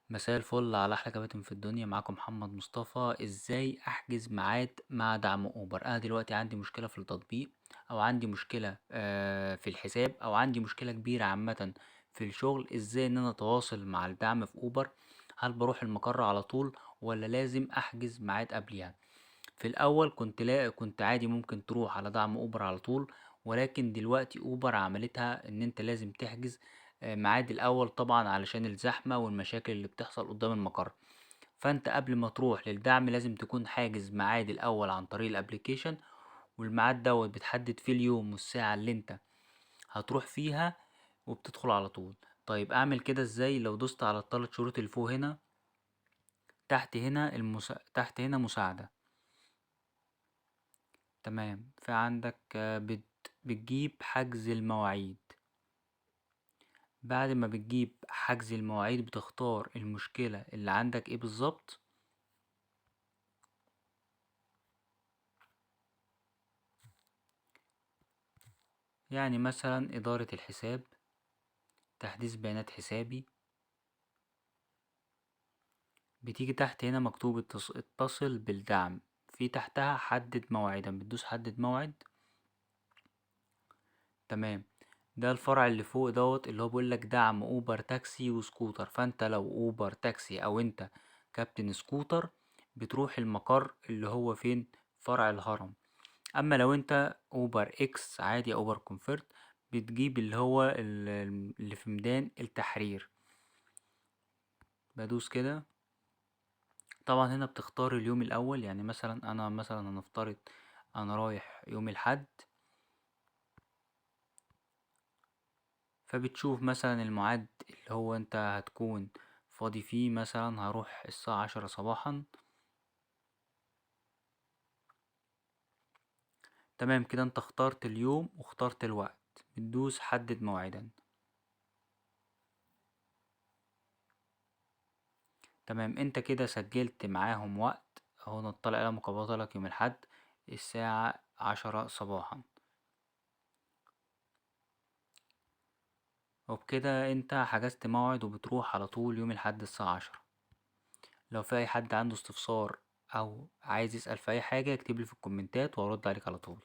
مساء الفل على أحلى كباتن في الدنيا. معاكم محمد مصطفى. إزاي أحجز ميعاد مع دعم أوبر؟ أنا دلوقتي عندي مشكلة في التطبيق، أو عندي مشكلة في الحساب، أو عندي مشكلة كبيرة عامة في الشغل. إزاي إن أنا أتواصل مع الدعم في أوبر؟ هل بروح المقر على طول ولا لازم أحجز ميعاد قبليها؟ في الأول كنت عادي ممكن تروح على دعم أوبر على طول، ولكن دلوقتي أوبر عملتها إن أنت لازم تحجز ميعاد الأول طبعا علشان الزحمة والمشاكل اللي بتحصل قدام المقر. فأنت قبل ما تروح للدعم لازم تكون حاجز ميعاد الأول عن طريق ال application، والميعاد دوت بتحدد فيه اليوم والساعة اللي أنت هتروح فيها وبتدخل على طول. طيب أعمل كده إزاي؟ لو دوست على التلات شروط اللي فوق هنا تحت هنا تحت هنا مساعدة، تمام. في عندك بتجيب حجز المواعيد. بعد ما بتجيب حجز المواعيد بتختار المشكلة اللي عندك ايه بالظبط، يعني مثلا إدارة الحساب، تحديث بيانات حسابي. بتيجي تحت هنا مكتوب اتصل بالدعم، في تحتها حدد موعدا، بتدوس حدد موعد، تمام. ده الفرع اللي فوق دوت اللي هو بيقول لك دعم اوبر تاكسي وسكوتر. فانت لو اوبر تاكسي او انت كابتن سكوتر بتروح المقر اللي هو فين؟ فرع الهرم. اما لو انت اوبر اكس عادي اوبر كومفورت بتجيب اللي هو اللي في ميدان التحرير. بدوس كده. طبعا هنا بتختار اليوم الاول، يعني مثلا انا مثلا هنفترض انا رايح يوم الحد، فبتشوف مثلا الميعاد اللي هو انت هتكون فاضي فيه. مثلا هروح الساعة 10 صباحا، تمام كده. انت اخترت اليوم واخترت الوقت، بتدوس حدد موعدا، تمام. انت كده سجلت معاهم وقت اهو، نطلع على مقابلة لك يوم الحد الساعة 10 صباحا. وبكده انت حجزت موعد وبتروح على طول يوم الحد الساعة 10. لو في اي حد عنده استفسار او عايز يسأل في اي حاجة اكتب لي في الكومنتات وارد عليك على طول.